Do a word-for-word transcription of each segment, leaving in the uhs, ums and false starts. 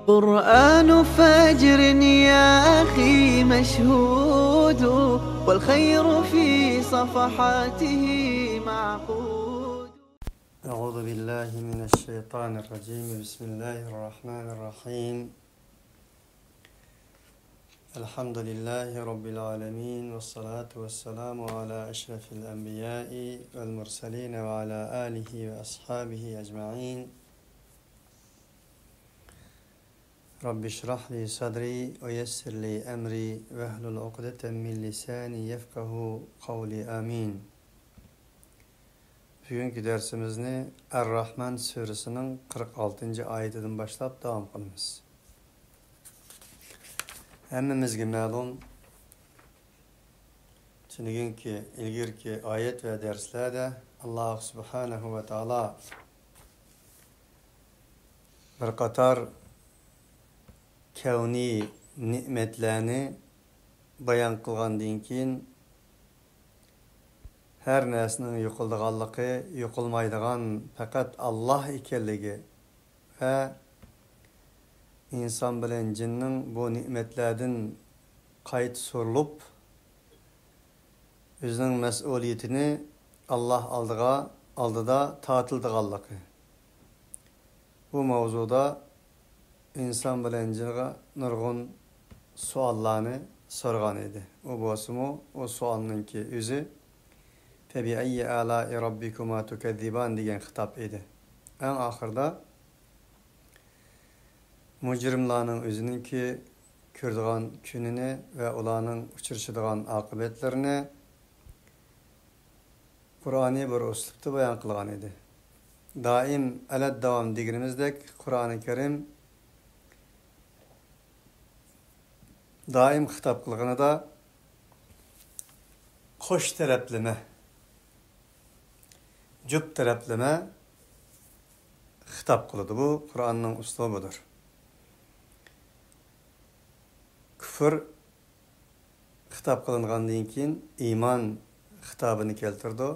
قرآن فجر يا أخي مشهود، والخير في صفحاته معقود. أعوذ بالله من الشيطان الرجيم. بسم الله الرحمن الرحيم. الحمد لله رب العالمين، والصلاة والسلام على أشرف الأنبياء والمرسلين وعلى آله وأصحابه أجمعين. رب اشرح لي صدري ويسر لي أمري واحلل عقدة من لساني يفقهوا قولي. آمين. بۈگۈنكى دەرسىمىزنى ئەر-راھمان سۈرىسىنىڭ قىرىق ئالتىنچى ئايىتىدىن باشلاپ داۋام قىلىمىز. ھەممىمىزگە مەلۇم، تۈنۈگۈنكى، ئىلگىرىكى ئايەت ۋە دەرسلەردە ئاللاھ سۇبھانەھۇ ۋە تائالا بىر قاتار كەۋنىي نېمەتلەرنى بايان قىلغاندىن كېيىن، ھەر نەرسىنىڭ يوقىلىدىغانلىقى، يوقالمايدىغان پەقەت ئاللاھ ئىكەنلىكى ۋە ئىنسان بىلەن جىننىڭ بۇ نېمەتلەردىن قايتا سورىلىپ، ئۆزىنىڭ مەسئۇلىيىتىنى ئاللاھ ئالدىغا، ئالدىدا تارتىلىدىغانلىقى. بۇ ماۋزۇدا ئىنسان بىلەن جىنغا نۇرغۇن سوئاللارنى سورىغان ئىدى. ئۇ بولسىمۇ، ئۇ سوئالنىڭكى ئۆزى فَبِأَيِّ آلَاءِ رَبِّكُمَا تُكَذِّبَانِ دېگەن خىتاب ئىدى. ئەڭ ئاخىرىدا مۇجرىملارنىڭ ئۆزىنىڭكى كۆرىدىغان كۈنىنى ۋە ئۇلارنىڭ ئۇچرىشىدىغان ئاقىۋەتلىرىنى قۇرئانىي بىر ئۇسلۇبتا بايان قىلغان ئىدى. دائىم ئەلەت داۋام دېگىنىمىزدەك، قۇرئانى كەرىم دائىم خىتاب قىلغىنىدا قوش تەرەپلىمە، جۈپ تەرەپلىمە خىتاب قىلىدۇ. بۇ قۇرئاننىڭ ئۇسلۇبىدۇر. كۇفر خىتاب قىلىنغاندىن كېيىن ئىمان خىتابىنى كەلتۈرىدۇ.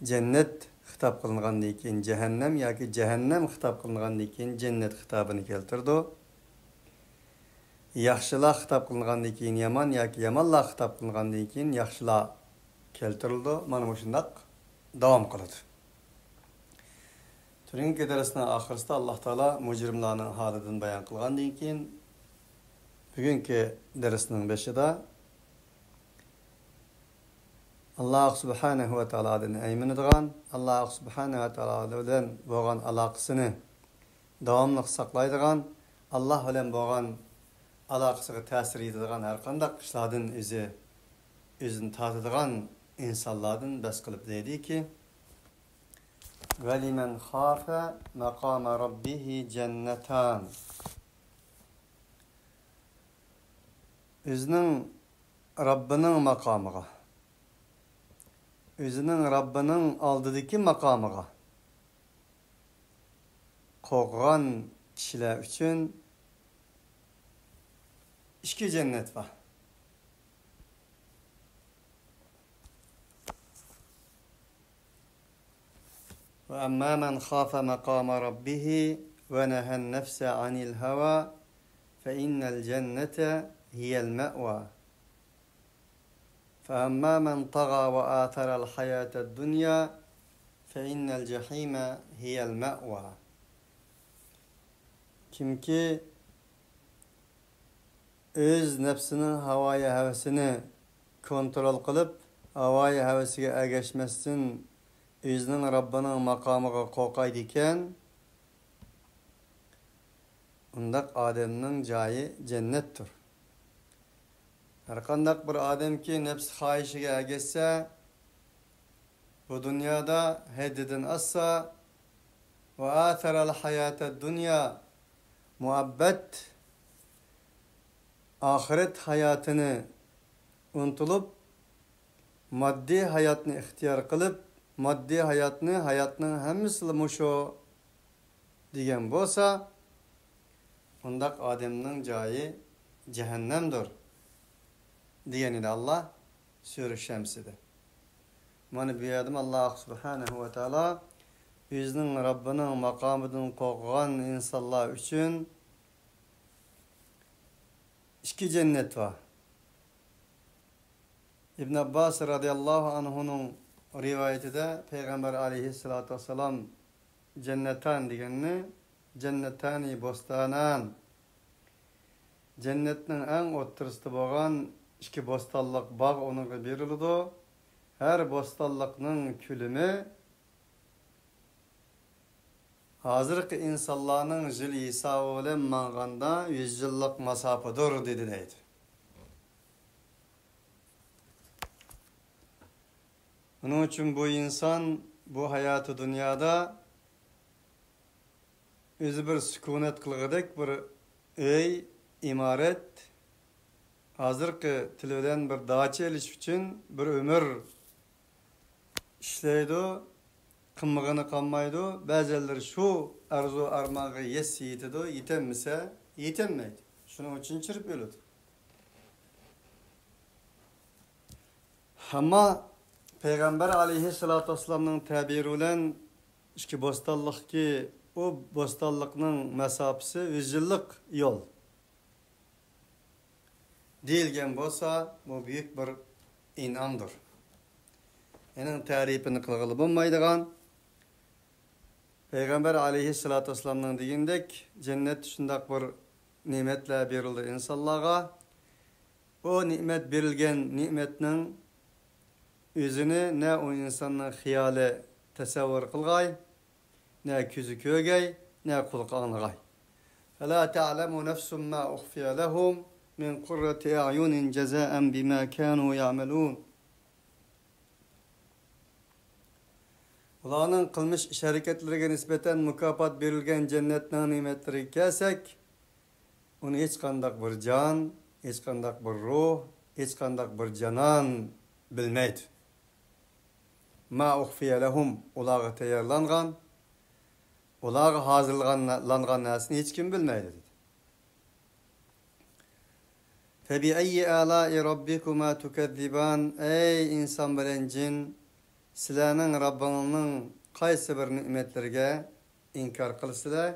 جەننەت خىتاب قىلىنغاندىن كېيىن جەھەننەم ياكى جەھەننەم خىتاب قىلىنغاندىن كېيىن جەننەت خىتابىنى كەلتۈرىدۇ. ياخشىلار خىتاب قىلىنغاندىن كېيىن يامان ياكى يامانلار خىتاب قىلىنغاندىن كېيىن ياخشىلار كەلتۈرۈلىدۇ. مانا مۇشۇنداق داۋام قىلىدۇ. تۈنۈگۈنكى دەرسنىڭ ئاخىرىسىدا ئاللاھ تائالا مۇجرىملارنىڭ ھالىدىن بايان قىلغاندىن كېيىن، بۈگۈنكى دەرسنىڭ بېشىدا ئاللاھ سۇبھانەھۇ ۋە تائالادىن ئەيمىنىدىغان، ئاللاھ سۇبھانەھۇ ۋە تائالا بىلەن بولغان ئالاقىسىنى داۋاملىق ساقلايدىغان، ئاللاھ بىلەن بولغان ئالاقىسىغا تەسىر يېتىدىغان ھەرقانداق ئىشلاردىن ئۆزى، ئۆزىنى تارتىدىغان ئىنسانلاردىن بەس قىلىپ دەيدىكى، وَلِمَنْ خَافَ مَقَامَ رَبِّهِ جَنَّتَانِ. ئۆزىنىڭ رەببىنىڭ ماقامىغا، ئۆزىنىڭ رەببىنىڭ ئالدىدىكى ماقامىغا قورققان كىشىلەر ئۈچۈن ئىككى جەننەت بار. وَأَمَّا مَنْ خَافَ مَقَامَ رَبِّهِ وَنَهَى النَّفْسَ عَنِ الْهَوَى فَإِنَّ الْجَنَّةَ هِيَ الْمَأْوَى. فَأَمَّا مَنْ طَغَى وَآثَرَ الْحَيَاةَ الدُّنْيَا فَإِنَّ الْجَحِيمَ هِيَ الْمَأْوَى. كىمكى ئۆز نەپسىنىڭ ھاۋايى ھەۋىسىنى كونترول قىلىپ، ھاۋايى ھەۋىسىگە ئەگەشمەستىن، ئۆزىنىڭ رەببىنىڭ ماقامىغا قورقايدىكەن، ئۇنداق ئادەمنىڭ جايى جەننەتتۇر. ھەرقانداق بىر ئادەمكى نەپس خاھىشىگە ئەگەشسە، بۇ دۇنيادا ھەددىدىن ئاشسا، وَآثَرَ الْحَيَاةَ الدُّنْيَا، مۇھەببەت ئاخىرەت ھاياتىنى ئۇنتۇلۇپ، ماددىي ھاياتنى ئىختىيار قىلىپ، ماددىي ھاياتنى، ھاياتنىڭ ھەممىسىلا مۇشۇ دېگەن بولسا، ئۇنداق ئادەمنىڭ جايى جەھەننەمدۇر، دېگەن ئىدى ئاللاھ سۈرە شەمسىدە. مانا بۇ يەردىمۇ ئاللاھ سۇبھانەھۇ ۋە تائالا ئۆزىنىڭ رەببىنىڭ ماقامىدىن قورققان ئىنسانلار ئۈچۈن ئىككى جەننەت بار. ئىبن ئابباس رەزىياللاھۇ ئەنھۇنىڭ رىۋايىتىدە پەيغەمبەر ئەلەيھىسسالاتۇ ۋەسسالام جەننەتان دېگەننى، جەننەتانى بوستانان، جەننەتنىڭ ئەڭ ئوتتۇرىسىدا بولغان ئىككى بوستانلىق باغ ئۇنىڭغا بېرىلىدۇ. ھەر بوستانلىقنىڭ كۆلىمى ھازىرقى ئىنسانلارنىڭ يىل ھېسابى بىلەن ماڭغاندا يۈز يىللىق ماساپىدۇر، دېدى دەيدۇ. ئۇنىڭ ئۈچۈن بۇ ئىنسان بۇ ھاياتى دۇنيادا ئۆزى بىر سۈكۈنەت قىلغۇدەك بىر ئۆي، ئىمارەت، ھازىرقى تىل بىلەن بىر داچا ئېلىش ئۈچۈن بىر ئۆمۈر ئىشلەيدۇ، قىلمىغىنى قالمايدۇ. بەزەنلىرى شۇ ئارزۇ ئارمانغا يەتسە يېتىدۇ، يېتەلمىسە يېتەلمەيدۇ. شۇنىڭ ئۈچۈن چىرىپ ئۆلىدۇ. ئەمما پەيغەمبەر ئەلەيھىسسالاتۇ ۋەسسالامنىڭ تەبىرى بىلەن ئىككى بوستانلىقكى ئۇ بوستانلىقنىڭ مەساپىسى يۈز يىللىق يول دېيىلگەن بولسا، بۇ بۈيۈك بىر ئىنئامدۇر. ئېنىڭ تەرىپىنى قىلغىلى بولمايدىغان، پەيغەمبەر ئەلەيھىسسالاتۇ ۋەسسالامنىڭ دېگىنىدەك، جەننەتتە شۇنداق بىر نېمەتلەر بېرىلدى ئىنسانلارغا. ئۇ نېمەت بېرىلگەن نېمەتنىڭ ئۆزىنى نە ئۇ ئىنساننىڭ خىيالى تەسەۋۋۇر قىلغاي، نە كۆزى كۆرگەي، نە قۇلىقى ئاڭلىغاي. فلا تعلم نفس ما أخفي لهم من قرة أعين جزاء بما كانوا يعملون. ئۇلارنىڭ قىلمىش ئىش ھەرىكەتلىرىگە نىسبەتەن مۇكاپات بېرىلگەن جەننەتنىڭ نېمەتلىرىگە كەلسەك، ئۇنى ھېچقانداق بىر جان، ھېچقانداق بىر روھ، ھېچقانداق بىر جانان بىلمەيدۇ. ما أخفي لهم، ئۇلارغا تەييارلانغان، ئۇلارغا ھازىرلانغان نەرسىنى ھېچكىم بىلمەيدۇ، دېدى. فبأي آلاء ربكما تكذبان؟ ئەي ئىنسان بىلەن جىن، سىلەرنىڭ رەببىڭنىڭ قايسى بىر نېمەتلىرىگە ئىنكار قىلىسىلەر؟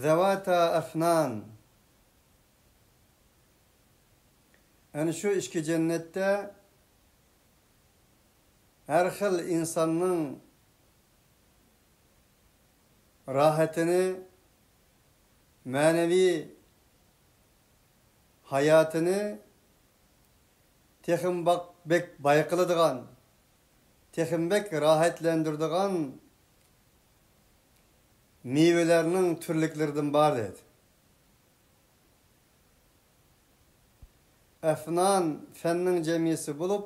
ذواتا أفنان. ئەنە شۇ ئىككى جەننەتتە ھەر خىل ئىنساننىڭ راھىتىنى، مەنىۋى ھاياتىنى تېخىمۇ باق-، بەك بايقىلىدىغان، تېخىمۇ بەك راھەتلەندۈرىدىغان مېۋىلەرنىڭ تۈرلۈكلىرىدىن بار، دەيدۇ. ئەفنان فەننىڭ جەمئىسى بولۇپ،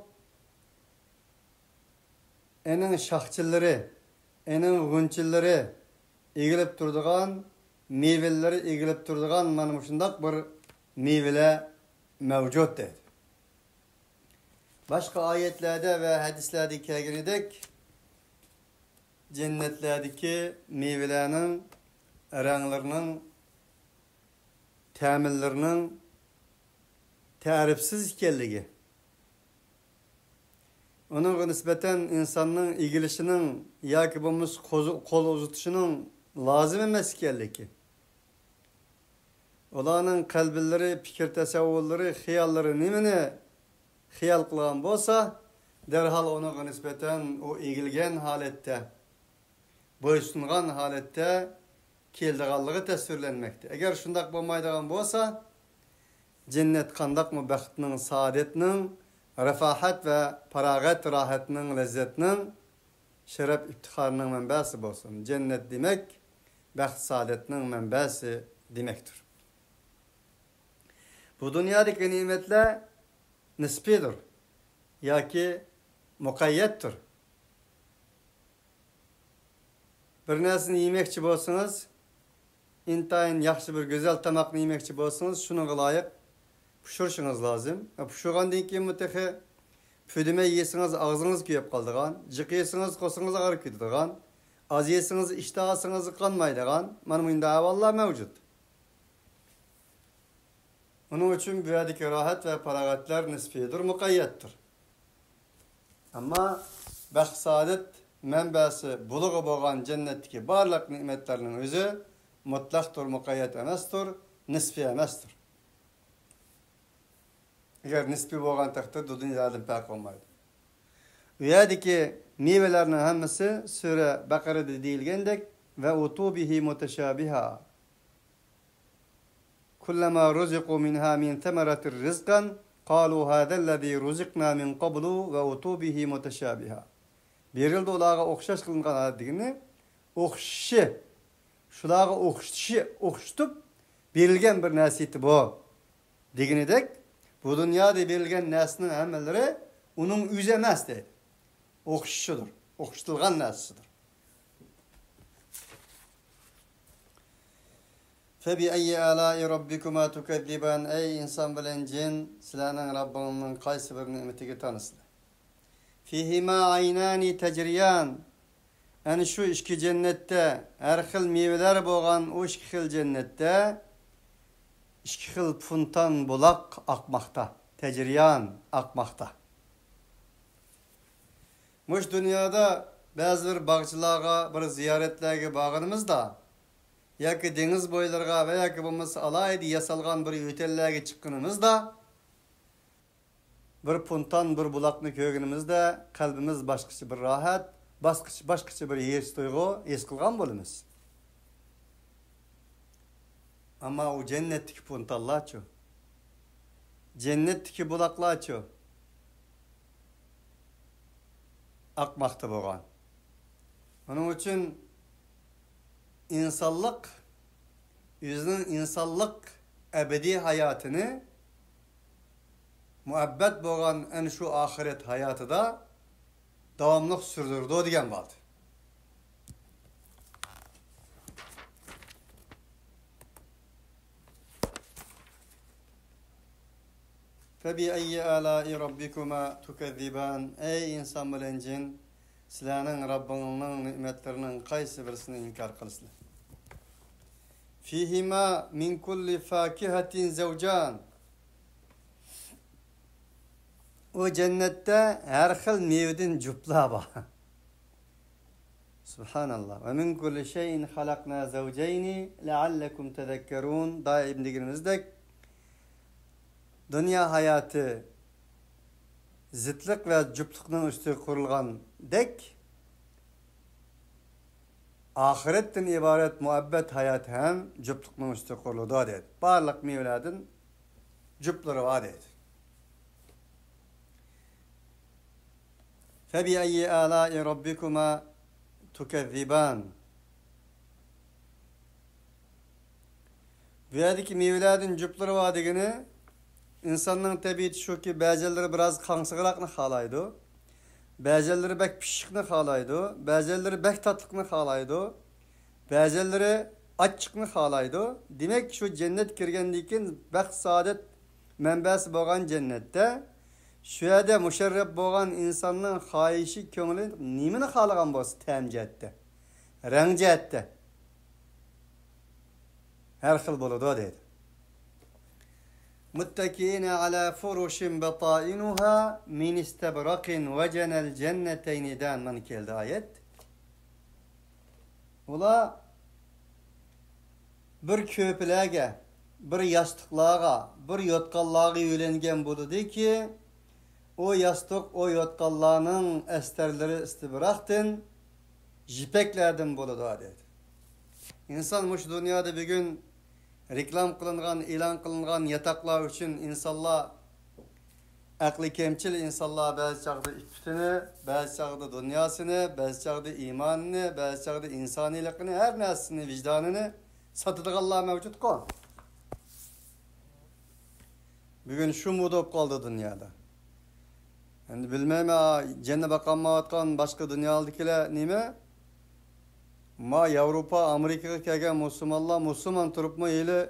ئېنىڭ شاخچىلىرى، ئېنىڭ غۇنچىلىرى ئېگىلىپ تۇرىدىغان، مېۋىلىرى ئېگىلىپ تۇرىدىغان مانا مۇشۇنداق بىر مېۋىلەر مەۋجۇت، دەيدۇ. باشقا ئايەتلەردە ۋە ھەدىسلەردە كەلگىنىدەك، جەننەتلەردىكى مېۋىلەرنىڭ رەڭلىرىنىڭ، تەملىرىنىڭ تەرىپسىز ئىكەنلىكى، ئۇنىڭغا نىسبەتەن ئىنساننىڭ ئېگىلىشىنىڭ ياكى بولمىسا قوزۇ-، قول ئۇزىتىشىنىڭ لازىم ئەمەس ئىكەنلىكى، ئۇلارنىڭ قەلبىلىرى، پىكىر تەسەۋۋۇرلىرى، خىياللىرى نېمىنى خىيال قىلغان بولسا، دەرھال ئۇنىڭغا نىسبەتەن ئۇ ئېگىلگەن ھالەتتە، بويسۇنغان ھالەتتە كېلىدىغانلىقى تەسۋىرلەنمەكتە. ئەگەر شۇنداق بولمايدىغان بولسا، جەننەت قانداقمۇ بەختنىڭ، سائادەتنىڭ، رافاھەت ۋە پاراغەت، راھەتنىڭ، لەززەتنىڭ، شەرەپ ئىپتىخارنىڭ مەنبەسى بولسۇن؟ جەننەت دېمەك، بەخت سائادەتنىڭ مەنبەسى دېمەكتۇر. بۇ دۇنيادىكى نېمەتلەر نىسپىيدۇر ياكى مۇقەييەتتۇر. بىر نەرسىنى يېمەكچى بولسىڭىز، ئىنتايىن ياخشى بىر گۈزەل تاماقنى يېمەكچى بولسىڭىز، شۇنىڭغا لايىق پىشۇرۇشىڭىز لازىم. پىشۇرغاندىن كېيىنمۇ تېخى پۈدىمەي يېسىڭىز، ئاغزىڭىز كۆيۈپ قالىدىغان، جىق يېسىڭىز، قورسىقىڭىز ئاغرىپ كېتىدىغان، ئاز يېسىڭىز، ئىشتىھاسىڭىز قانمايدىغان، مانا مۇنداق ئەھۋاللار مەۋجۇت. ئۇنىڭ ئۈچۈن بۇ يەردىكى راھەت ۋە پاراغەتلەر نىسپىيدۇر، مۇقەييەتتۇر. ئەمما بەخت-سائادەت مەنبەسى، بۇلىقى بولغان جەننەتتىكى بارلىق نېمەتلەرنىڭ ئۆزى مۇتلەقتۇر، مۇقەييەت ئەمەستۇر، نىسپىي ئەمەستۇر. ئەگەر نىسپىي بولغان تەقدىردە دۇنيادىن پەرق بولمايدۇ. ئۇ يەردىكى مېۋىلەرنىڭ ھەممىسى سۈرە بەقەرىدە دېيىلگەندەك، ۋە ئۇتۇبىھى مۇتەشابىھا. كلما رزقوا منها من ثمرة رزقا قالوا هذا الذي رزقنا من قبل وأتوا به متشابها. بېرىلدى ئۇلارغا ئوخشاش قىلىنغان ھالەت دېگىنى ئوخشىشى، شۇلارغا ئوخشىشى، ئوخشىتىپ بېرىلگەن بىر نەرسە ئىدى بۇ. دېگىنىدەك، بۇ دۇنيادا بېرىلگەن نەرسىنىڭ ھەممىلىرى ئۇنىڭ ئۆزى ئەمەس دەيدۇ. ئوخشىشىدۇر، ئوخشىتىلغان نەرسىسىدۇر. فبأي آلاء ربكما تكذبان؟ ئەي ئىنسان بىلەن جىن، سىلەرنىڭ رەببىڭنىڭ قايسى بىر نېمىتىگە تانىسىلەر؟ فيهما عينان تجريان. ئەنە شۇ ئىككى جەننەتتە، ھەر خىل مېۋىلەر بولغان ئۇ ئىككى خىل جەننەتتە ئىككى خىل فونتان بۇلاق ئاقماقتا. تەجرىيان، ئاقماقتا. مۇشۇ دۇنيادا بەزى بىر باغچىلارغا، بىر زىيارەتلەرگە بارغىنىمىزدا ياكى دېڭىز بويلىرىغا ۋە ياكى بولمىسا ئالاھىدە ياسالغان بىر يۆتەللەرگە چىققىنىمىزدا، بىر فونتان، بىر بۇلاقنى كۆرگىنىمىزدە قەلبىمىز باشقىچە بىر راھەت، باشقىچە، باشقىچە بىر ھېس تۇيغۇ ھېس قىلغان بولىمىز. ئەمما ئۇ جەننەتتىكى فونتانلارچۇ؟ جەننەتتىكى بۇلاقلارچۇ؟ ئاقماقتا بولغان. ئۇنىڭ ئۈچۈن ئىنسانلىق ئۆزىنىڭ ئىنسانلىق ئەبەدىي ھاياتىنى مۇئەببەت بولغان ئەنە شۇ ئاخىرەت ھاياتىدا داۋاملىق سۈردۈرىدۇ دېگەن بولدى. فبأي آلاء ربكما تكذبان؟ ئەي ئىنسان بىلەن جىن، سىلەرنىڭ رەببىڭنىڭ نېمەتلىرىنىڭ قايسى بىرسىنى ئىنكار قىلىسىلەر؟ فيهما من كل فاكهة زوجان. ئۇ جەننەتتە ھەر خىل مېۋىدىن جۈپلەر بار. سۇبھاناللا. ومن كل شيء خلقنا زوجين لعلكم تذكرون. دائىم دېگىنىمىزدەك، دۇنيا ھاياتى زىتلىق ۋە جۈپلۈكنىڭ ئۈستىگە قۇرۇلغاندەك، ئاخىرەتتىن ئىبارەت مۇئەببەت ھايات ھەم جۈپلۈكنىڭ ئۈستىگە قۇرۇلىدۇ دەيدۇ. بارلىق مېۋىلەردىن جۈپلىرى بار دەيدۇ. فبأي آلاء ربكما تكذبان؟ بۇ يەردىكى مېۋىلەردىن جۈپلىرى بار دېگىنى، ئىنساننىڭ تەبىئىتى شۇكى، بەزەنلىرى بىراز قاڭسىقراقنى خالايدۇ، بەزەنلىرى بەك پىششىقنى خالايدۇ، بەزەنلىرى بەك تاتلىقنى خالايدۇ، بەزەنلىرى ئاچچىقنى خالايدۇ. دېمەك، شۇ جەننەتكە كىرگەندىن كېيىن بەخت-سائادەت مەنبەسى بولغان جەننەتتە، شۇ يەردە مۇشەررەپ بولغان ئىنساننىڭ خاھىشى، كۆڭلى نېمىنى خالىغان بولسا، تەم جەھەتتە، رەڭ جەھەتتە، ھەر خىل بولىدۇ دەيدۇ. متكئين على فرش بطائنها من استبرق وجنى الجنتين دە مانا كەلدى ئايەت. ئۇلار بىر كۆرپىلەرگە، بىر ياستۇقلارغا، بىر يوتقانلارغا يۆلەنگەن بولىدۇكى، ئۇ ياستۇق، ئۇ يوتقانلارنىڭ ئەستەرلىرى ئىستىبراقتىن، يىپەكلەردىن بولىدۇ، دەيدۇ. ئىنسان مۇشۇ دۇنيادا بۈگۈن رېكلام قىلىنغان، ئېلان قىلىنغان ياتاقلار ئۈچۈن ئىنسانلار، ئەقلى كەمچىل ئىنسانلار بەزى چاغدا ئىپپىتىنى، بەزى چاغدا دۇنياسىنى، بەزى چاغدا ئىمانىنى، بەزى چاغدا ئىنسانىيلىقىنى، ھەر نەرسىنى، ۋىجدانىنى ساتىدىغانلار مەۋجۇتقۇ. بۈگۈن شۇ مودا بولۇپ قالدى دۇنيادا. ئەمدى بىلمەيمەن، جەننە باقالمايۋاتقان باشقا دۇنيادىكىلەر نېمە؟ ما ياۋروپا، ئامېرىكىغا كەلگەن مۇسۇلمانلار مۇسۇلمان تۇرۇپمۇ ھېلى،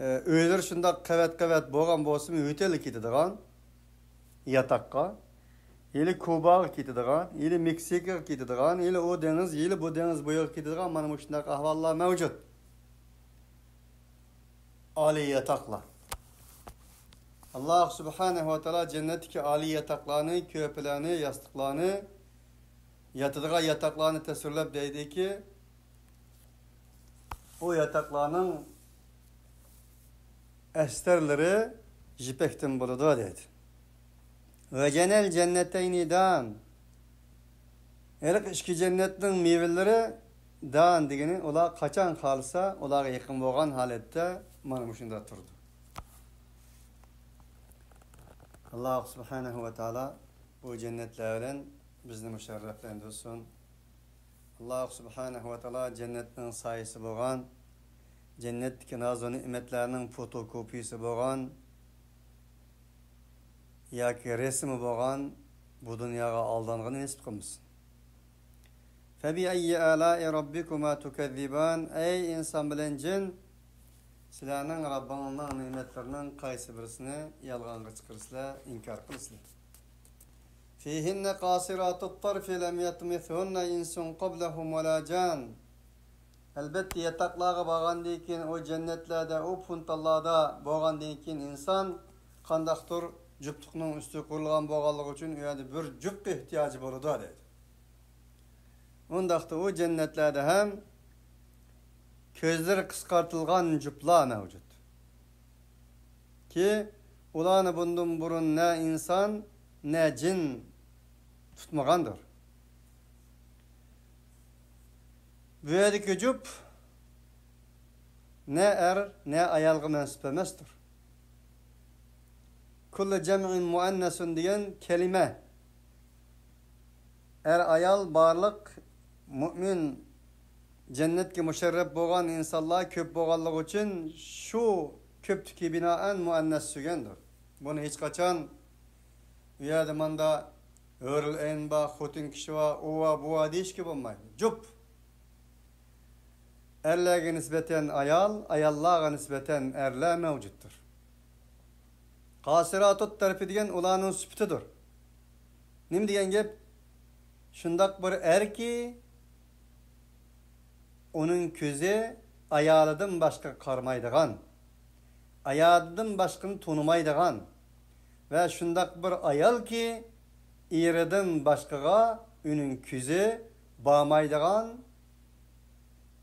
ئۆيلىرى شۇنداق قەۋەت-قەۋەت بولغان بولسىمۇ، ھوتېلغا كېتىدىغان، ياتاققا، ھېلى كۇباغا كېتىدىغان، ھېلى مېكسىكىغا كېتىدىغان، ھېلى ئۇ دېڭىز، ھېلى بۇ دېڭىز بويىغا كېتىدىغان، مانا مۇشۇنداق ئەھۋاللار مەۋجۇت. ئالىي ياتاقلار. ئاللاھ سۇبھانەھۇ ۋە تائالا جەننەتتىكى ئالىي ياتاقلارنى، كۆرپىلەرنى، ياستۇقلارنى ياتىدىغان ياتاقلارنى تەسۋىرلەپ دەيدىكى، ئۇ ياتاقلارنىڭ ئەستەرلىرى يىپەكتىن بولىدۇ دەيدۇ. ۋەجەنەل جەننەتەينى دان. ھېلىقى ئىككى جەننەتنىڭ مېۋىلىرى دان دېگىنى، ئۇلار قاچان خالىسا، ئۇلارغا يېقىن بولغان ھالەتتە مانا مۇشۇنداق تۇرىدۇ. ئاللاھ سۇبھانەھۇ ۋە تائالا بۇ جەننەتلەر بىلەن بىزنى مۇشەررەپلەندۈرسۇن. ئاللاھ سۇبھانەھۇ ۋە تائالا جەننەتنىڭ سايىسى بولغان، جەننەتتىكى نازۇ نېمەتلەرنىڭ فوتوكوپىيىسى بولغان ياكى رەسىمى بولغان بۇ دۇنياغا ئالدانغىنى نېسىپ قىلمىسۇن. فَبِأَيِّ آلَاءِ رَبِّكُمَا تُكَذِّبَانِ. ئەي ئىنسان بىلەن جىن، سىلەرنىڭ رەببىڭلارنىڭ نېمەتلىرىنىڭ قايسى بىرسىنى يالغانغا چىقىرىسىلەر، ئىنكار قىلىسىلەر؟ فِيهِنَّ قَاصِرَاتُ الطَّرْفِ لَمْ يَطْمِثْهُنَّ إِنسٌ قَبْلَهُمْ وَلَا جَانٌ. ئەلبەتتە، ياتاقلارغا بارغاندىن كېيىن، ئۇ جەننەتلەردە، ئۇ پۇنتاللاردا بولغاندىن كېيىن، ئىنسان قانداقتۇر جۈپتۇقنىڭ ئۈستى قۇرۇلغان بولغانلىقى ئۈچۈن، ئۇ يەردە بىر جۈپكە ئېھتىياجى بولىدۇ، دەيدۇ. ئۇنداقتا ئۇ جەننەتلەردە ھەم كۆزلىرى قىسقارتىلغان جۈپلار مەۋجۇت. كى، ئۇلارنى بۇندىن بۇرۇن نە ئىنسان، نە جىن تۇتمىغاندۇر. بۇ يەردىكى جۈپ نە ئەر، نە ئايالغا مەنسۇپ ئەمەستۇر. كۇللى جەمئىن مۇئەننەسۇن دېگەن كەلىمە، ئەر-ئايال بارلىق مۇئمىن، جەننەتكە مۇشەررەپ بولغان ئىنسانلار كۆپ بولغانلىقى ئۈچۈن، شۇ كۆپتىكى بىنائەن مۇئەننەس سۆگەندۇر. بۇنى ھېچقاچان ئۇ يەردە ماندا ھۆرۈل ئەين بار، خوتۇن كىشى بار، ئۇ بار، بۇ بار دېيىشكە بولمايدۇ. جۈپ. ئەرلەرگە نىسبەتەن ئايال، ئاياللارغا نىسبەتەن ئەرلەر مەۋجۇتتۇر. قاسىراتۇت تەرپى دېگەن ئۇلارنىڭ سۈپىتىدۇر. نېمە دېگەن گەپ؟ شۇنداق بىر ئەركى، ئۇنىڭ كۆزى ئايالىدىن باشقىغا قارىمايدىغان، ئايالىدىن باشقىنى تونۇمايدىغان ۋە شۇنداق بىر ئايالكى، ئېرىدىن باشقىغا ئۇنىڭ كۆزى بارمايدىغان،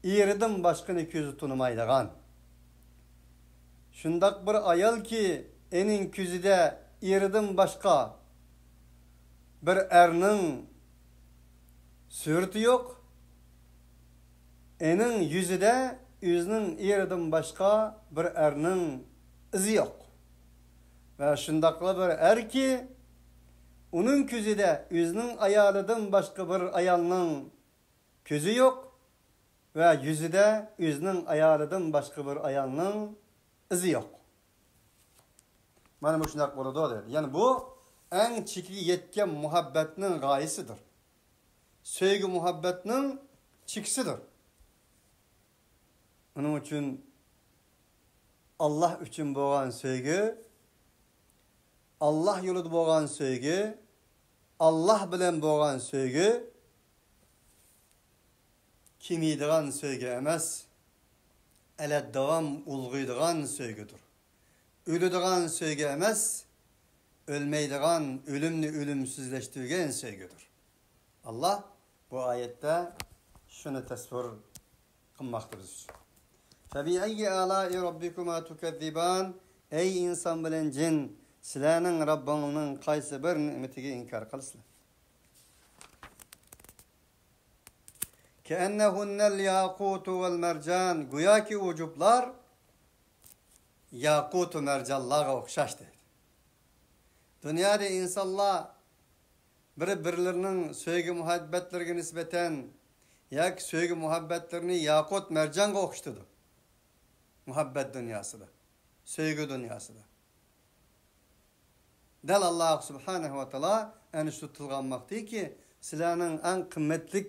ئېرىدىن باشقىنى كۆزى تونۇمايدىغان. شۇنداق بىر ئايالكى، ئېنىڭ كۆزىدە ئېرىدىن باشقا بىر ئەرنىڭ سۈرىتى يوق، ئېنىڭ يۈزىدە ئۆزىنىڭ ئېرىدىن باشقا بىر ئەرنىڭ ئىزى يوق. ۋە شۇنداقلا بىر ئەركى، ئۇنىڭ كۆزىدە ئۆزىنىڭ ئايالىدىن باشقا بىر ئايالنىڭ كۆزى يوق ۋە يۈزىدە ئۆزىنىڭ ئايالىدىن باشقا بىر ئايالنىڭ ئىزى يوق. مانا مۇشۇنداق بولىدۇ دەيدۇ. يەنى بۇ ئەڭ چېكىگە يەتكەن مۇھەببەتنىڭ غايىسىدۇر. سۆيگۈ مۇھەببەتنىڭ چېكىسىدۇر. ئۇنىڭ ئۈچۈن ئاللاھ ئۈچۈن بولغان سۆيگۈ، ئاللاھ يولىدا بولغان سۆيگۈ، ئاللاھ بىلەن بولغان سۆيگۈ كېمىيىدىغان سۆيگۈ ئەمەس، ئەلەتداۋام ئۇلغىيدىغان سۆيگۈدۇر. ئۆلىدىغان سۆيگۈ ئەمەس، ئۆلمەيدىغان، ئۆلۈمنى ئۆلۈمسىزلەشتۈرگەن سۆيگۈدۇر. ئاللاھ بۇ ئايەتتە شۇنى تەسۋىر قىلماقتا بىز ئۈچۈن. فَبِأَيِّ آلَاءِ رَبِّكُمَا تُكَذِّبَانِ. ئەي ئىنسان بىلەن جىن، سىلەرنىڭ رەببىڭلارنىڭ قايسى بىر نېمىتىگە ئىنكار قىلىسىلەر؟ كَأَنَّهُنَّ الْيَاقُوتُ وَالْمَرْجَانُ. گوياكى ئۇ جۈپلەر ياقۇت ۋە مەرجانلارغا ئوخشاش دەيدۇ. دۇنيادا ئىنسانلار بىر-بىرلىرىنىڭ سۆيگۈ مۇھەببەتلىرىگە نىسبەتەن ياكى سۆيگۈ مۇھەببەتلىرىنى ياقۇت مەرجانغا ئوخشىتىدۇ. مۇھەببەت دۇنياسىدا، سۆيگۈ دۇنياسىدا. دەل ئاللاھ سۇبھانەھۇ ۋە تائالا ئەنە شۇ تىلغا ئالماقتىكى، سىلەرنىڭ ئەڭ قىممەتلىك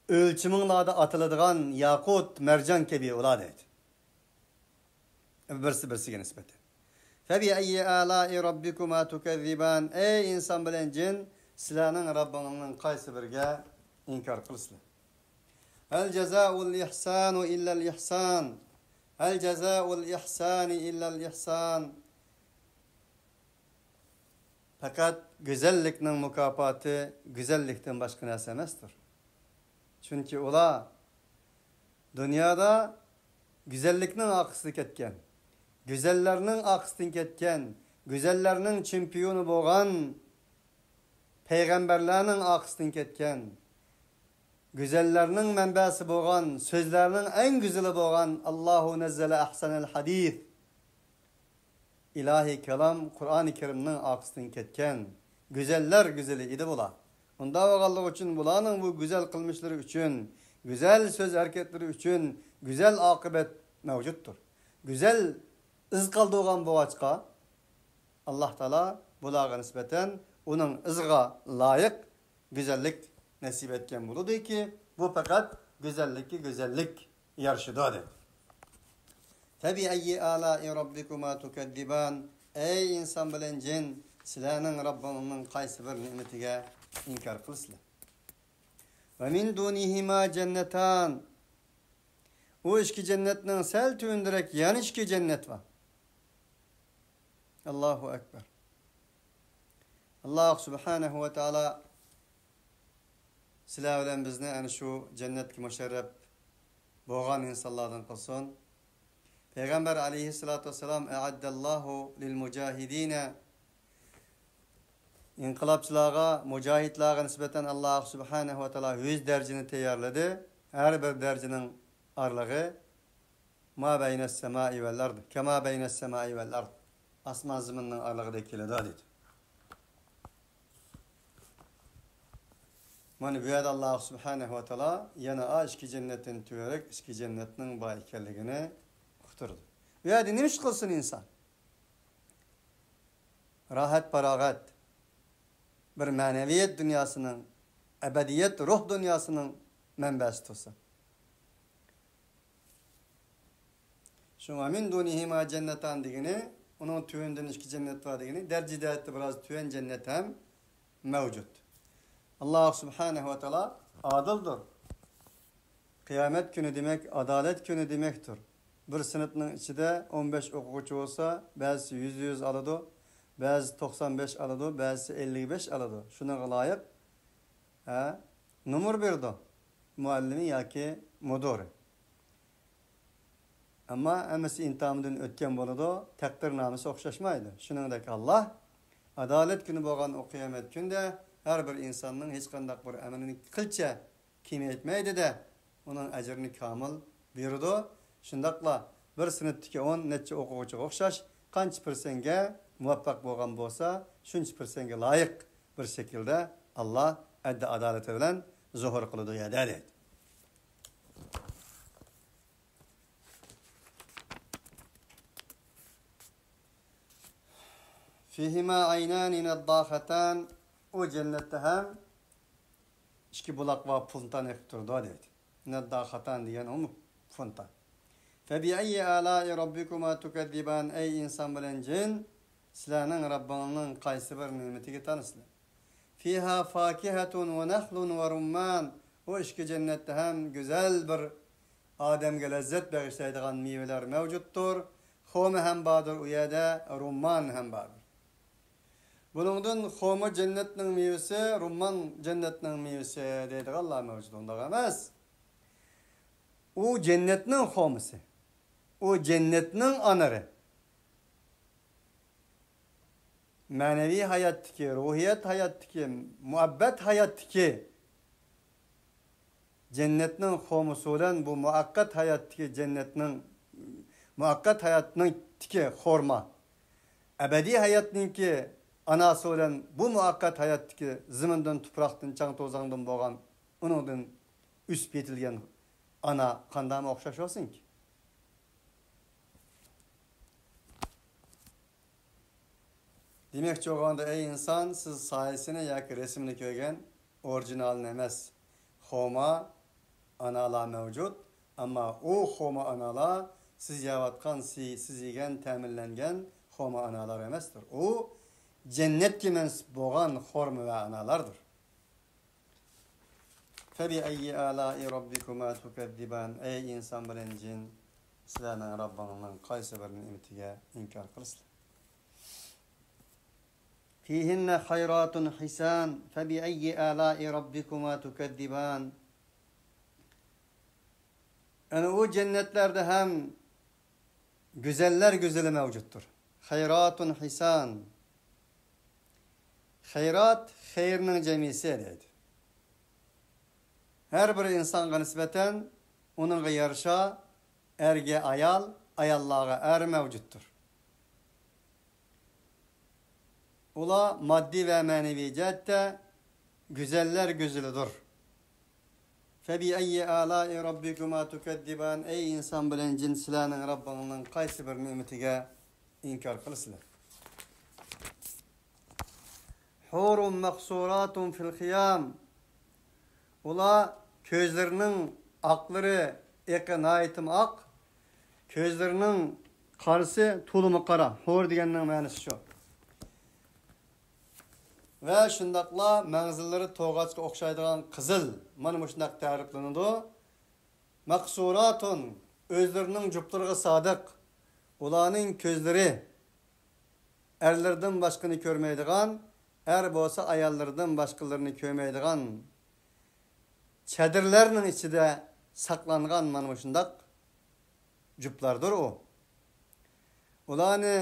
ئۆلچىمىڭلاردا ئاتىلىدىغان ياقۇت، مەرجان كەبى ئۇلار دەيدۇ. بىرسى بىرسىگە نىسبەتەن. فَبِأَيِّ آلَاءِ رَبِّكُمَا تُكَذِّبَانِ. ئەي ئىنسان بىلەن جىن، سىلەرنىڭ رەببىڭلارنىڭ قايسى بىرىگە ئىنكار قىلىسىلەر؟ هَلْ جَزَاءُ الْإِحْسَانِ إِلَّا الْإِحْسَانُ. هَلْ جَزَاءُ الْإِحْسَانِ إِلَّا الْإِحْسَانُ. پەقەت گۈزەللىكنىڭ مۇكاپاتى گۈزەللىكتىن باشقا نەرسە ئەمەستۇر. چۈنكى ئۇلار دۇنيادا گۈزەللىكنىڭ ئارقىسىدا كەتكەن، گۈزەللەرنىڭ ئارقىسىدىن كەتكەن، گۈزەللەرنىڭ چېمپىيونى بولغان پەيغەمبەرلەرنىڭ ئارقىسىدىن كەتكەن، گۈزەللەرنىڭ مەنبەسى بولغان، سۆزلەرنىڭ ئەڭ گۈزىلى بولغان، ئاللاھۇ نەززەلە ئەھسەنەل ھەدىس، ئىلاھىي كالام قۇرئانى كەرىمنىڭ ئارقىسىدىن كەتكەن گۈزەللەر گۈزىلى ئىدى بۇلار. ئۇنداق بولغانلىقى ئۈچۈن بۇلارنىڭ بۇ گۈزەل قىلمىشلىرى ئۈچۈن، گۈزەل سۆز ھەرىكەتلىرى ئۈچۈن گۈزەل ئاقىۋەت مەۋجۇتتۇر. گۈزەل ئىز قالدۇرغان بولغاچقا، ئاللاھ تائالا بۇلارغا نىسبەتەن ئۇنىڭ ئىزىغا لايىق گۈزەللىك نەسىپ ئەتكەن بولىدۇكى، بۇ پەقەت گۈزەللىككە گۈزەللىك يارىشىدۇ، دەيدۇ. فَبِأَيِّ آلَاءِ رَبِّكُمَا تُكَذِّبَانِ؟ ئەي ئىنسان بىلەن جىن، سىلەرنىڭ رەببىڭنىڭ قايسى بىر نېمىتىگە ئىنكار قىلىسىلەر؟ وَمِن دُونِهِمَا جَنَّتَانِ. ئۇ ئىككى جەننەتنىڭ سەل تۆۋىنىدىرەك يەنە ئىككى جەننەت بار. ئاللاھۇ ئەكبەر. ئاللاھ سۇبھانەھۇ ۋە تائالا سىلەر بىلەن بىزنى ئەنە شۇ جەننەتكە مۇشەررەپ بولغان ئىنسانلاردىن قىلسۇن. پەيغەمبەر ئەلەيھىسسالاتۇ ۋەسسالام، «أعد الله للمجاهدين». ئىنقىلابچىلارغا، مۇجاھىدلارغا نىسبەتەن ئاللاھ سۇبھانەھۇ ۋە تائالا يۈز دەرىجىنى تەييارلىدى. ھەر بىر دەرىجىنىڭ ئارىلىقى ما بەينەس سەمائى ۋەل ئەرد، كەما بەينەس سەمائى ۋەل ئەرد. ئاسمان زېمىننىڭ ئارىلىقىدەك كېلىدۇ، دېدى. مانا بۇ يەردە ئاللاھ سۇبھانەھۇ ۋە تائالا يەنە ئا ئىككى جەننەتتىن تۆۋەنرەك ئىككى جەننەتنىڭ بار ئىكەنلىكىنى ئۇقتۇرىدۇ. بۇ يەردە نېمە ئىش قىلسۇن ئىنسان؟ راھەت، پاراغەت، بىر مەنەۋىيەت دۇنياسىنىڭ، ئەبەدىيەت روھ دۇنياسىنىڭ مەنبەسى تۇرسا. شۇڭا «مىن دۇنىھىما جەننەتان» دېگىنى، ئۇنىڭ تۆۋىنىدىن ئىككى جەننەت بار دېگىنى، دەرىجە جەھەتتە بىراز تۆۋەن جەننەت ھەم مەۋجۇت. ئاللاھ سۇبھانەھۇ ۋە تائالا ئادىلدۇر. قىيامەت كۈنى دېمەك، ئادالەت كۈنى دېمەكتۇر. بىر سىنىپنىڭ ئىچىدە ئون بەش ئوقۇغۇچى بولسا، بەزىسى يۈزدە يۈز ئالىدۇ، بەزىسى توقسان بەش ئالىدۇ، بەزىسى ئەللىك بەش ئالىدۇ. شۇنىڭغا لايىق، ھە، نومۇر بېرىدۇ مۇئەللىمى ياكى مۇدىرى. ئەمما ھەممىسى ئىمتىھاندىن ئۆتكەن بولىدۇ، تەقدىرنامىسى ئوخشاشمايدۇ. شۇنىڭدەك ئاللاھ ئادالەت كۈنى بولغان ئۇ قىيامەت كۈندە ھەر بىر ئىنساننىڭ ھېچقانداق بىر ئەمىلىنى قىلچە كېمەيتمەيدۇ-دە، ئۇنىڭ ئەجرىنى كامىل بېرىدۇ. شۇنداقلا بىر سىنىپتىكى ئون نەچچە ئوقۇغۇچىغا ئوخشاش، قانچە پىرسەنتكە مۇۋەپپەق بولغان بولسا، شۇنچە پىرسەنتكە لايىق بىر شەكىلدە ئاللاھ ئەدلى ئادالىتى بىلەن زۇھۇر قىلىدۇ يەردە، دەيدۇ. فيهما عينان نضاختان. ئۇ جەننەتتە ھەم ئىككى بۇلاق بار، فونتان ئېقىپ تۇرىدۇ، دەيدۇ. نضاختان دېگەن ئۇمۇ فونتان. فبأي آلاء ربكما تكذبان؟ ئەي ئىنسان بىلەن جىن، سىلەرنىڭ رەببىڭنىڭ قايسى بىر نېمىتىگە تانىسىلەر؟ فيها فاكهة ونخل ورمان. ئۇ ئىككى جەننەتتە ھەم گۈزەل بىر ئادەمگە لەززەت بېغىشلايدىغان مېۋىلەر مەۋجۇتتۇر. خورما ھەم باردۇر ئۇ يەردە، رۇممان ھەم باردۇر. بۇنىڭدىن خورما جەننەتنىڭ مېۋىسى، رۇممان جەننەتنىڭ مېۋىسى دەيدىغانلار مەۋجۇت، ئۇنداق ئەمەس. ئۇ جەننەتنىڭ خورمىسى. ئۇ جەننەتنىڭ ئانىرى. مەنىۋى ھاياتتىكى، روھىيەت ھاياتتىكى، مۇھەببەت ھاياتتىكى جەننەتنىڭ خورمىسى بىلەن بۇ مۇۋەققەت ھاياتتىكى جەننەتنىڭ، مۇۋەققەت ھاياتنىڭكى خورما، ئەبەدىي ھاياتنىڭكى ئاناسى بىلەن بۇ مۇۋەققەت ھاياتتىكى زېمىندىن، تۇپراقتىن، چاڭ-توزاڭدىن بولغان، ئۇنىڭدىن ئۆسۈپ يېتىلگەن ئانا قانداقمۇ ئوخشاش بولسۇنكى؟ دېمەكچى بولغاندا، ئەي ئىنسان، سىز سايىسىنى ياكى رەسىمىنى كۆرگەن ئورىگىنالىنى ئەمەس. خورما ئانالار مەۋجۇت، ئەمما ئۇ خورما ئانالار سىز يەۋاتقان، سى-، سىز يېگەن، تەمىنلەنگەن خورما ئانالار ئەمەستۇر. ئۇ جەننەتكە مەنسۇپ بولغان خورما ۋە ئانالاردۇر. فبأي آلاء ربكما تكذبان؟ ئەي ئىنسان بىلەن جىن، سىلەرنىڭ رەببىڭنىڭ قايسى بىر نېمىتىگە ئىنكار قىلىسىلەر؟ فيهن خيرات حسان فبأي آلاء ربكما تكذبان. ئەنە ئۇ جەننەتلەردە ھەم گۈزەللەر گۈزىلى مەۋجۇتتۇر. خەيراتۇن ھىسان. خەيرات خەيرنىڭ جەمئىسى دەيدۇ. ھەر بىر ئىنسانغا نىسبەتەن ئۇنىڭغا يارىشا ئەرگە ئايال، ئاياللارغا ئەر مەۋجۇتتۇر. ئۇلار ماددىي ۋە مەنىۋى جەھەتتە گۈزەللەر گۈزىلىدۇر. فبأي آلاء ربكما تكذبان. ئەي ئىنسان بىلەن جىن، سىلەرنىڭ رەببىڭنىڭ قايسى بىر نېمىتىگە ئىنكار قىلىسىلەر؟ حور مقصورات في الخيام. ئۇلار كۆزلىرىنىڭ ئاقلىرى، ئېقى ناھايىتىمۇ ئاق، كۆزلىرىنىڭ قارىسى تولىمۇ قارا. ھور دېگەننىڭ مەنىسى شۇ. ۋە شۇنداقلا مەڭزىلىرى توغاچقا ئوخشايدىغان قىزىل. مانا مۇشۇنداق تەرىپلىنىدۇ. مەقسۇراتۇن، ئۆزلىرىنىڭ جۈپلىرىغا سادىق. ئۇلارنىڭ كۆزلىرى ئەرلىرىدىن باشقىنى كۆرمەيدىغان، ئەر بولسا ئاياللىرىدىن باشقىلىرىنى كۆرمەيدىغان، چەدىرلەرنىڭ ئىچىدە ساقلانغان مانا مۇشۇنداق جۈپلاردۇر ئۇ. ئۇلارنى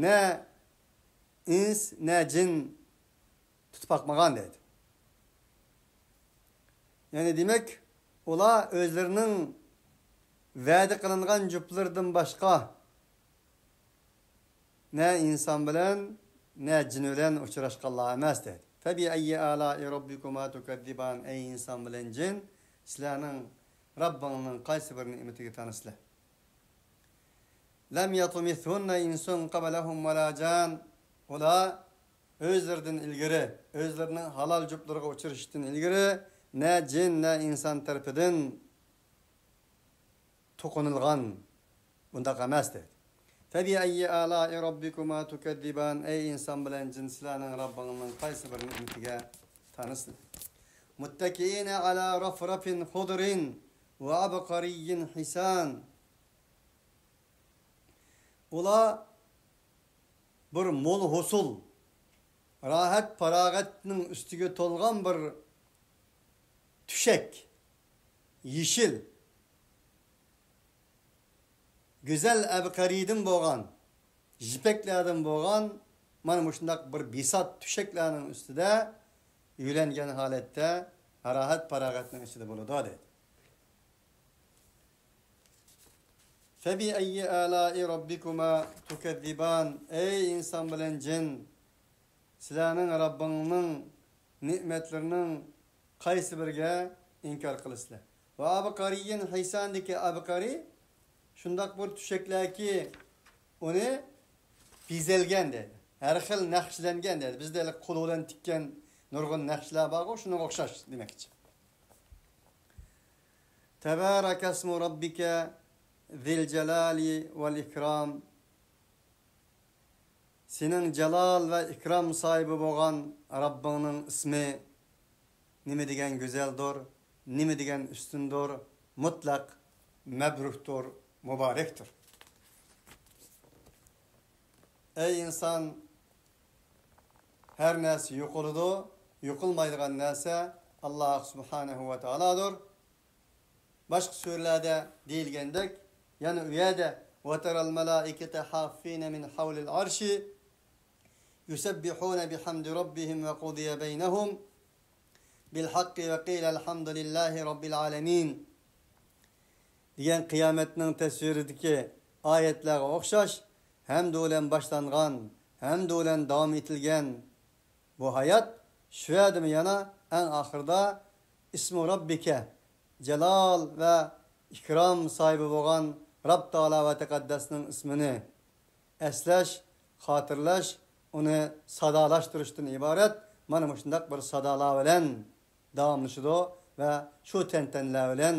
نە ئىنس، نە جىن تۇتۇپ باقمىغان دەيدۇ. يەنى دېمەك، ئۇلار ئۆزلىرىنىڭ ۋەدە قىلىنغان جۈپلىرىدىن باشقا نە ئىنسان بىلەن، نە جىن بىلەن ئۇچراشقانلار ئەمەس دەيدۇ. فبأي آلاء ربكما تكذبان. ئەي ئىنسان بىلەن جىن، سىلەرنىڭ رەببىڭنىڭ قايسى بىر نېمىتىگە تانىسىلەر؟ لم يطمثهن إنس قبلهم ولا جان. ئۇلار ئۆزلىرىدىن ئىلگىرى، ئۆزلىرىنىڭ ھالال جۈپلىرىگە ئۇچرىشىشتىن ئىلگىرى نە جىن، نە ئىنسان تەرىپىدىن توقۇنۇلغان بۇنداق ئەمەس دەيدۇ. فبأي آلاء ربكما تكذبان. ئەي ئىنسان بىلەن جىن، سىلەرنىڭ رەببىڭنىڭ قايسى بىر نېمىتىگە تانىسىلەر؟ متكئين على رفرف خضر وعبقري حسان. ئۇلار بىر مول ھوسۇل، راھەت پاراغەتنىڭ ئۈستىگە تولغان بىر تۆشەك، يېشىل، گۈزەل ئەبقەرىدىن بولغان، يىپەكلەردىن بولغان مانا مۇشۇنداق بىر بىسات تۆشەكلەرنىڭ ئۈستىدە يۆلەنگەن ھالەتتە راھەت پاراغەتنىڭ ئىچىدە بولىدۇ دەيدۇ. فبأي آلاء ربكما تكذبان. ئەي ئىنسان بىلەن جىن، سىلەرنىڭ رەببىڭنىڭ نېمەتلىرىنىڭ قايسى بىرىگە ئىنكار قىلىسىلەر؟ وعبقري حسان دىكى ئەبقەرى شۇنداق بىر تۆشەكلەركى، ئۇنى بېزەلگەن دەيدۇ. ھەر خىل نەقىشلەنگەن دەيدۇ. بىزدە ھېلىقى قول بىلەن تىككەن نۇرغۇن نەقىشلەر بارغۇ، شۇنىڭغا ئوخشاش دېمەكچى. تبارك اسم ربك ذي الجلال والإكرام. سېنىڭ جالال ۋە ئىكرام ساھىبى بولغان رەببىڭنىڭ ئىسمى نېمە دېگەن گۈزەلدۇر، نېمە دېگەن ئۈستۈندۇر، مۇتلەق مەبرۇكتۇر، مۇبارەكتۇر. ئەي ئىنسان، ھەر نەرسە يوقىلىدۇ، يوقىلمايدىغان نەرسە ئاللاھ سۇبھانەھۇ ۋە تائالادۇر. باشقا سۈرىلەردە دېيىلگەندەك، يەنە ئۇ يەردە، وترى الملائكة حافين من حول العرش يسبحون بحمد ربهم وقضي بينهم بالحق وقيل الحمد لله رب العالمين دېگەن قىيامەتنىڭ تەسۋىرىدىكى ئايەتلەرگە ئوخشاش، ھەمدۇ بىلەن باشلانغان، ھەمدۇ بىلەن داۋام ئېتىلگەن بۇ ھايات، شۇ يەردىمۇ يەنە ئەڭ ئاخىرىدا ئىسمۇ رەببىكە، جالال ۋە ئىكرام ساھىبى بولغان رەب تائالا ۋە تەقەددەسنىڭ ئىسمىنى ئەسلەش، خاتىرىلەش، ئۇنى سادالاشتۇرۇشتىن ئىبارەت مانا مۇشۇنداق بىر سادالار بىلەن داۋاملىشىدۇ ۋە شۇ تەنتەنىلەر بىلەن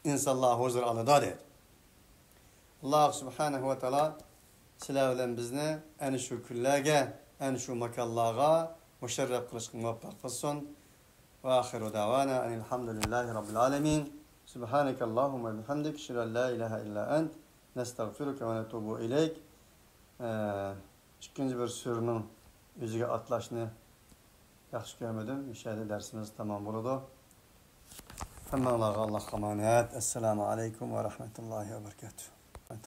ئىنسانلار ھۇزۇر ئالىدۇ دەيدۇ. ئاللاھ سۇبھانەھۇ ۋە تائالا سىلەر بىلەن بىزنى ئەنە شۇ كۈنلەرگە، ئەنە شۇ ماكانلارغا مۇشەررەپ قىلىشقا مۇۋەپپەق قىلسۇن. وآخر دعوانا أن الحمد لله رب العالمين. سبحانك اللهم وبحمدك، أشهد أن لا إله إلا أنت، نستغفرك ونتوب إليك. ئە، ئىككىنچى بىر سۈرىنىڭ ئۆزىگە ئاتلاشنى ياخشى كۆرمىدىم. مۇشۇ يەردە دەرسىمىز تامام بولىدۇ. ھەممىڭلارغا ئاللاھقا ئامانەت. ئەسسالامۇ ئەلەيكۇم ۋە رەھمەتۇللاھى ۋە بەرىكاتۇھ.